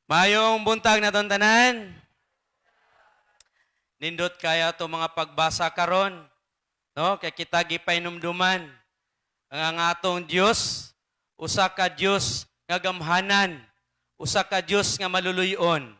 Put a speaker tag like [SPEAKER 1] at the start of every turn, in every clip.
[SPEAKER 1] Mayong buntag na tanan. Nindot kaya to mga pagbasa karon, no? Kay kita gipahinumduman ang atong Dios, usa ka Dios nga gamhanan, usa ka Dios nga maluluyon.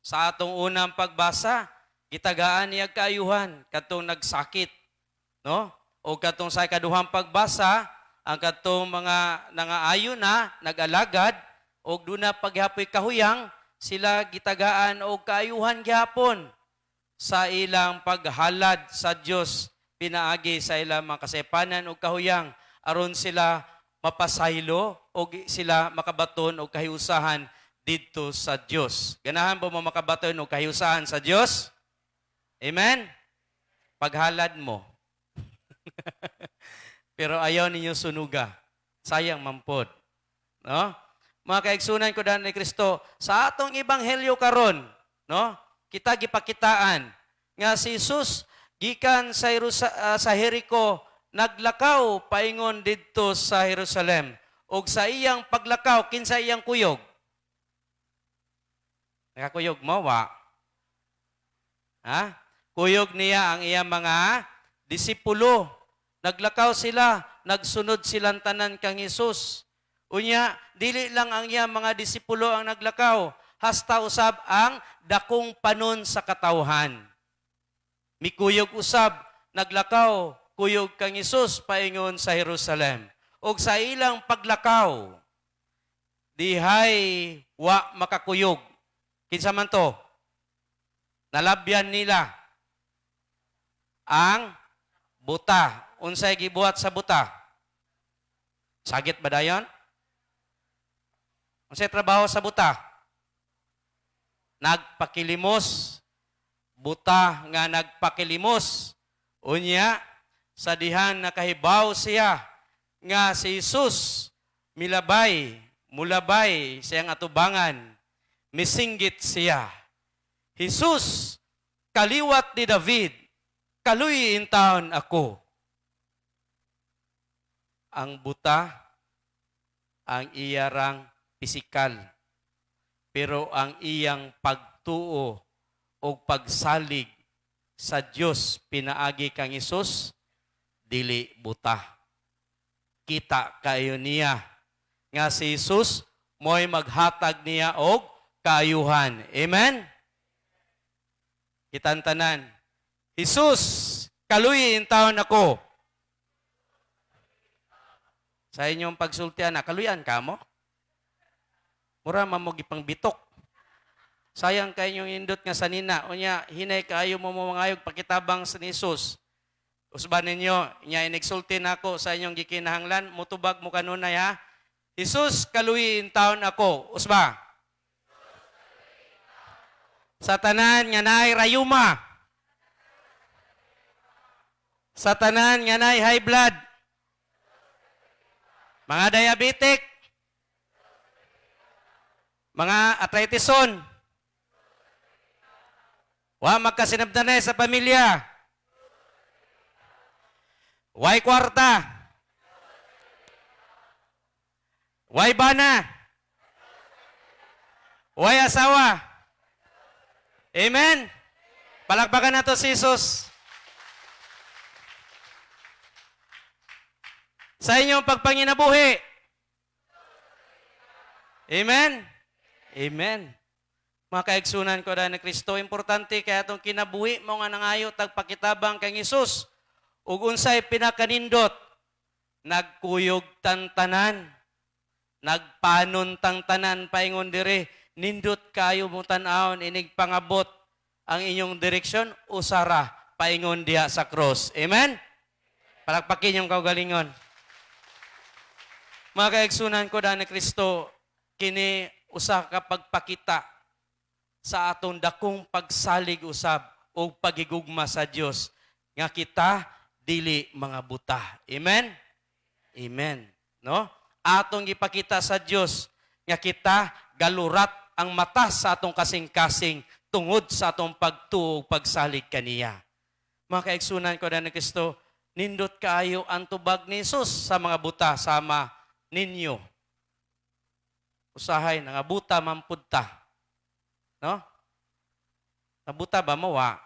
[SPEAKER 1] Sa atong unang pagbasa, gitagaan niya kaayuhan kadtong nagsakit, no? O katong sa ikaduhang pagbasa, ang katong mga nangaayo na, nag-alagad, og duna paghapoy kahuyang, sila gitagaan og kaayuhan gihapon sa ilang paghalad sa Dios pinaagi sa ilang mga kasaypanan og kahuyang aron sila mapasaylo og sila makabaton og kahiusahan didto sa Dios. Ganahan ba mo makabaton og kahiusahan sa Dios? Amen? Paghalad mo. Pero ayaw ninyo sunuga. Sayang mampod. No? Mga kaigsunan ko daan ni Kristo, sa atong ebanghelyo karon, no? Kita gipakitaan nga si Jesus gikan sa Jericho naglakaw paingon didto sa Jerusalem. Og sa iyang paglakaw, kinsa iyang kuyog? Nakakuyog mo wa? Ha? Kuyog niya ang iyang mga disipulo. Naglakaw sila, nagsunod silang tanan kang Hesus. Unya, dili lang ang iyang mga disipulo ang naglakaw, hasta usab ang dakong panon sa katawhan. Mikuyog usab, naglakaw, kuyog kang Hesus paingon sa Jerusalem. Og sa ilang paglakaw, dihay wa makakuyog. Kinsa man to? Nalabyan nila ang buta. Unsay gibuhat sa buta? Sagit ba dayon? Unsay trabaho sa buta? Nagpakilimos. Buta nga nagpakilimos. Unya, sa dihan nakahibaw siya nga si Jesus milabay, mulabay siyang atubangan, misinggit siya. "Jesus, kaliwat ni David, kaluy taon ako." Ang buta, ang iyarang pisikal, pero ang iyang pagtuo o pagsalig sa Dios pinaagi kang Hesus dili buta. Kita kayo niya nga si Jesus mo'y maghatag niya og kaayuhan. Amen? Kitan tanan. "Jesus, kaluy taon ako." Sa inyong pagsultian na, kaluyan ka mo? Mura man mo gipang bitok. Sayang kay inyong indot nga sanina. Unya, hinay kaayo mo mo mangayog pakitabang sa ni Jesus. Usban ninyo, nya inigsulti nako sa inyong gikinahanglan, mutubag mo kanunay ha. "Jesus, kaluy taon ako." Usba. Sa tanan nga naay rayuma. Sa tanan nga naay high blood. Mga diabetic. Mga arthritison. Wa magkasinabtanay sa pamilya. Way kwarta. Way bana. Way asawa. Amen. Palakpakan nato si Jesus. Sa inyong pagpanginabuhi. Amen. Amen. Mga kaigsunan ko ni Kristo, importante kaya itong kinabuhi mo nga nangayo tagpakitabang kang Hesus. Ug unsay pinakanindot, nagkuyog tantanan, nagpanon tang tanan paingon dire, nindot kayo mo tan-awon inig pangabot ang inyong direksyon usara paingon diha sa cross. Amen? Palakpakin yung kaugalingon. Mga kaigsunan ko ni Kristo, kini usa ka pagpakita sa atong dakong pagsalig usab o pagigugma sa Dios nga kita dili mga buta. Amen? Amen. No? Atong gipakita sa Dios nga kita galurat ang mata sa atong kasing-kasing tungod sa atong pagtuo ug pagsalig kaniya. Mga kaigsunan ko ni Kristo, nindot kaayo ang tubag ni Jesus sa mga buta sama ninyo. Usahay nangabuta man pud ta. No? Nabuta ba mo wa?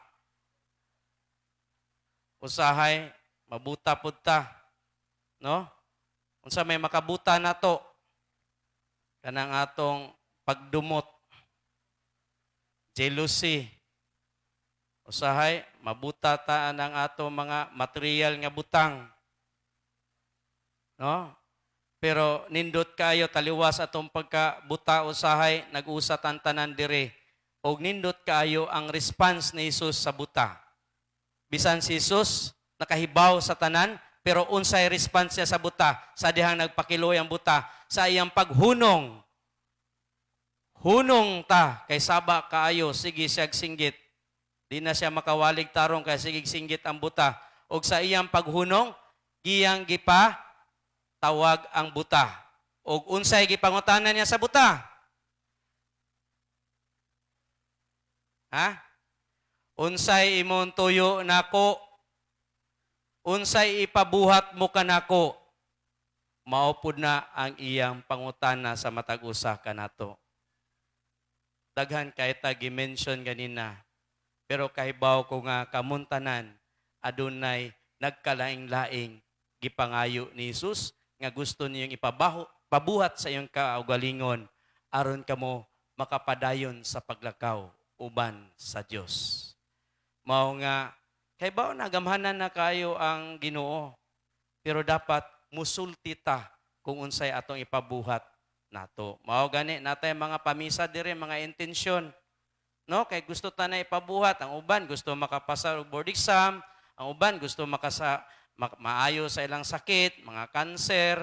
[SPEAKER 1] Usahay mabuta pud ta. No? Unsa may makabuta nato? Kanang atong pagdumot, jealousy. Usahay mabuta ta ang atong mga material nga butang. No? Pero nindot kayo taliwas atong pagkabuta usahay, nag-usa tan tanan dire. Og nindot kaayo ang response ni Jesus sa buta. Bisan si Jesus nakahibaw sa tanan, pero unsay response niya sa buta sa dihang nagpakiloy ang buta sa iyang paghunong? Hunong ta kay saba kaayo, sige siyag singgit. Di na siya makawalig tarong kay sige singgit ang buta. Og sa iyang paghunong, giyang gipa tawag ang buta. Og unsay gipangutana niya sa buta? Ha? Unsay imong tuyo nako? Unsay ipabuhat mo kanako? Mao pud na ang iyang pangutana sa matag usa kanato. Daghan kay ta gi-mention ganina. Pero kahibaw ko nga kamuntanan adunay nagkalaing-laing gipangayo ni Jesus nga gusto niyong ipabaho, pabuhat sa iyong kaugalingon aron kamo makapadayon sa paglakaw uban sa Dios. Mao nga kay bao na gamhanan na kayo ang Ginoo, pero dapat musulti ta kung unsay atong ipabuhat nato. Mao gani natay mga pamisa dire, mga intensyon. No, kay gusto ta na ipabuhat. Ang uban gusto makapasar og board exam, ang uban gusto maayo sa ilang sakit, mga kanser,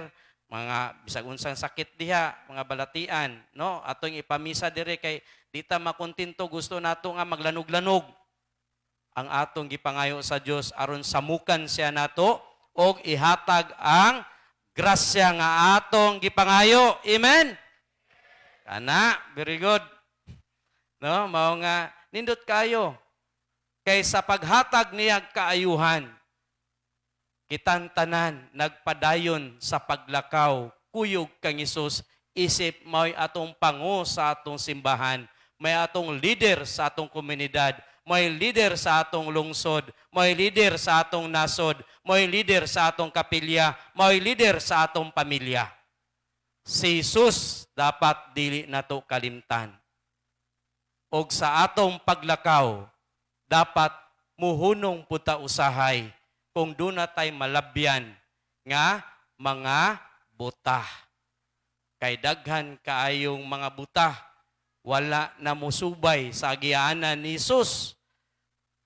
[SPEAKER 1] mga bisag unsang sakit diha, mga balatian, no? Atong ipamisa dire kay di ta makontento, gusto nato nga maglanog-lanog ang atong gipangayo sa Dios aron samukan siya nato og ihatag ang grasya nga atong gipangayo. Amen. Kana, very good. No, mao nga nindot kayo kay sa paghatag niya kaayuhan, kitan tanan nagpadayon sa paglakaw kuyog kang Hesus isip mao'y atong pango sa atong simbahan, may atong leader sa atong komunidad, may leader sa atong lungsod, may leader sa atong nasod, may leader sa atong kapilya, may leader sa atong pamilya. Si Jesus dapat dili nato kalimtan. Og sa atong paglakaw, dapat muhunong puta usahay kung duna tay malabyan nga mga buta. Kay daghan kaayong mga buta, wala na musubay sa agianan ni Jesus.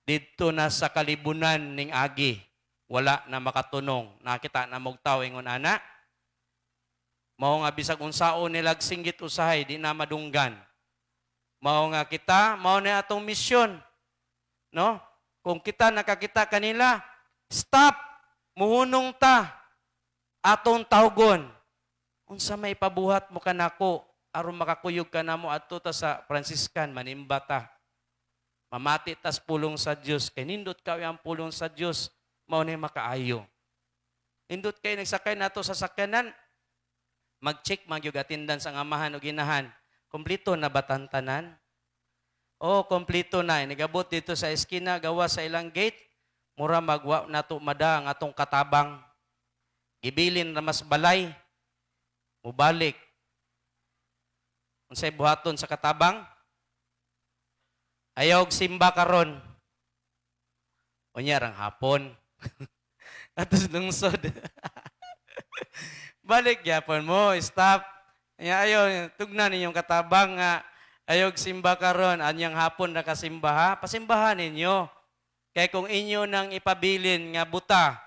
[SPEAKER 1] Didto na sa kalibunan ning agi, wala na makatunong. Nakita na mog tawo ingon ana. Mao nga bisag unsaon nilag singgit usahay, di na madunggan. Mao nga kita, mao na atong misyon. No? Kung kita nakakita kanila, stop, muhunong ta, atong tawgon. Unsa may pabuhat mo kanako aron makakuyog ka namo, adto ta sa Franciscan, manimba ta. Mamati tas pulong sa Dios kay nindot kayo ang pulong sa Dios, mao ni makaayo. Nindot kay nagsakay nato sa sakyanan, mag-check man gyud attendance ang amahan o ginahan. Kompleto na ba tanan? Oh, kompleto na. Nigabot dito sa eskina, gawa sa ilang gate, mura magwa nato mada ang atong katabang. Gibilin na mas balay, mubalik. Unsay buhaton sa katabang? Ayaw og simba karon. Unya rang hapon. Atos lungsod. Balik gyapon mo, stop. Nya ayo tugnan ninyong katabang nga ayaw og simba karon, anyang hapon na kasimba ha, pasimbahan ninyo. Kay kung inyo nang ipabilin nga buta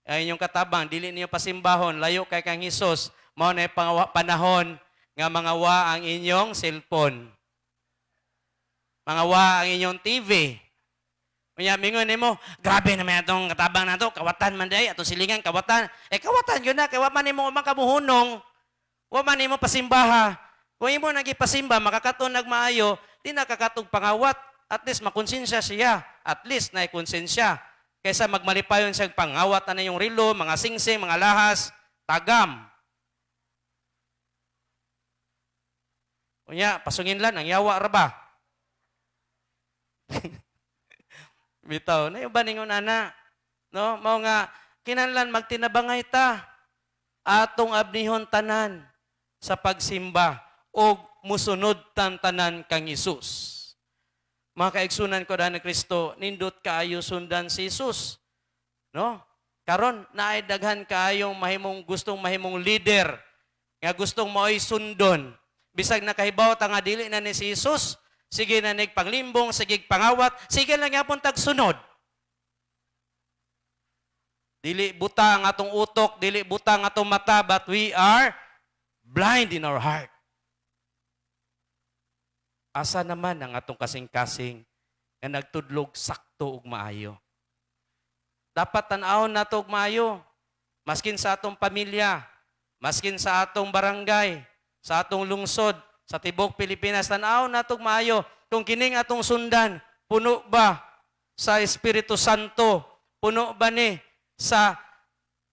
[SPEAKER 1] ang inyong katabang, dili ninyo pasimbahon, layo kay kang Hesus, mao na panahon nga mga wa ang inyong cellphone. Mga wa ang inyong TV. Unya mingon nimo, "Grabe naman atong katabang nato, kawatan man day, atong silingan kawatan." Eh kawatan yun na kay wa man nimo makamuhunong. Wa man nimo pasimbaha. Kung imo nagipasimba, makakaton nagmaayo, di nakakatog pangawat. At least makonsensya siya. At least na konsensya. Kaysa magmalipayon siya pangawat na yung rilo, mga singsing, mga lahas, tagam. Unya, pasungin lang, ang yawa ra ba? Bitaw, na yung baningon ana. No, mao nga kinahanglan magtinabangay ta, atong abnihon tanan sa pagsimba og musunod tan tanan kang Hesus. Mga kaigsunan ko dahil ni Kristo, nindot kaayo sundan si Jesus. No? Karon naay daghan kaayong mahimong gustong mahimong leader nga gustong maoy sundon. Bisag nakahibaw ta nga dili na ni si Jesus, sige na nig panglimbong, sige pangawat, sige lang gyapon tagsunod. Dili buta ang atong utok, dili buta ang atong mata, but we are blind in our heart. Asa naman ang atong kasing-kasing nga nagtudlog sakto ug maayo? Dapat tan-awon nato og maayo. Maskin sa atong pamilya, maskin sa atong barangay, sa atong lungsod, sa tibok Pilipinas, tan-awon nato og maayo kung kining atong sundan, puno ba sa Espiritu Santo, puno ba ni sa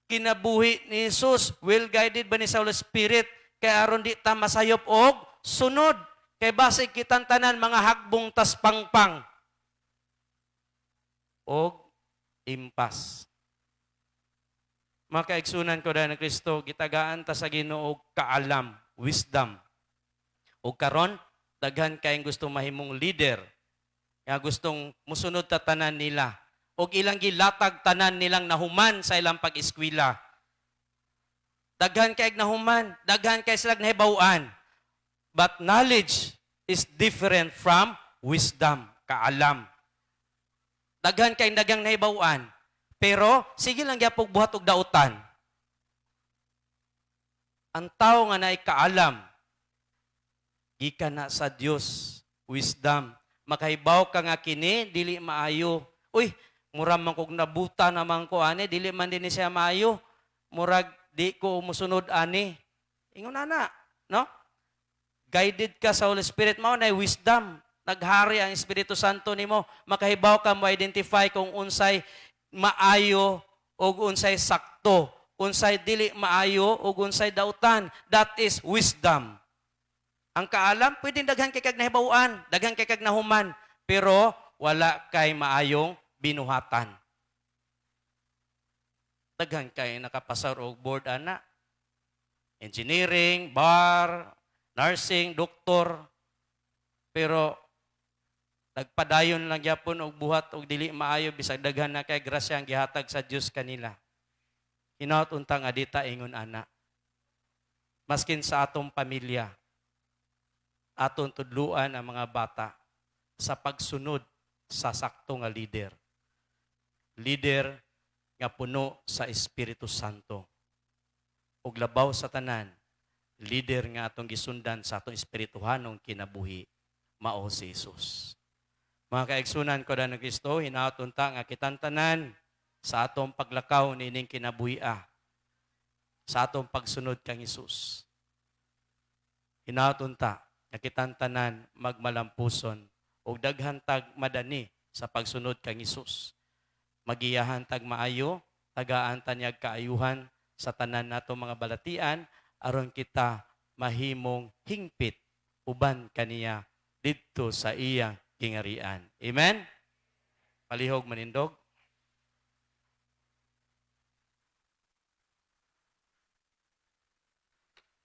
[SPEAKER 1] kinabuhi ni Jesus, well guided ba ni sa Holy Spirit, kay aron di ta masayop og sunod? Kay basig kitang tanan mga hagbong tas pangpang og impas. Mga kaigsunan ko dahil ng Kristo, gitagaan ta sa Ginoo og kaalam, wisdom. O karon, daghan kayong gusto mahimong leader, nga gustong musunod ta tanan nila, og ilang gilatag tanan nilang nahuman sa ilang pag-eskwela. Daghan kay nahuman, daghan kay sila nahibaw-an. But knowledge is different from wisdom, kaalam. Daghan kay daghang nahibaw-an, pero sige lang gyapon buhat og dautan. Ang tao nga naay kaalam, gikan na sa Dios, wisdom. Makahibaw ka nga kini dili maayo. Uy, mura man kog nabuta naman ko ani, dili man din ni siya maayo. Murag di ko musunod ani. Ingon ana, no? Guided ka sa Holy Spirit, mao na wisdom. Naghari ang Espiritu Santo nimo, makahibaw ka mo identify kung unsay maayo o unsay sakto, unsay dili maayo o unsay dautan. That is wisdom. Ang kaalam, pwedeng daghan kay kag nahibaw-an, daghan kay kag nahuman, pero wala kay maayong binuhatan. Daghan kay nakapasar og board ana. Engineering, bar, nursing, doktor. Pero nagpadayon lang gyapon og buhat og dili maayo bisag daghan na kay grasya ang gihatag sa Dios kanila. Hinaut unta nga dita ingon ana. Maskin sa atong pamilya, aton tudluan ang mga bata sa pagsunod sa sakto nga leader. Leader nga puno sa Espiritu Santo. Ug labaw sa tanan, leader nga atong gisundan sa atong espirituhanong kinabuhi, mao si Jesus. Mga kaigsunan ko ng Kristo, hinaut unta nga kitang tanan sa atong paglakaw niining kinabuhi, sa atong pagsunod kang Jesus. Hinaut unta nga kitang tanan magmalampuson ug daghan tag madani sa pagsunod kang Jesus. Magiyahan tag maayo, tagaan ta niyag kaayuhan sa tanan nato mga balatian aron kita mahimong hingpit uban kaniya didto sa iya gingarian. Amen? Palihog manindog.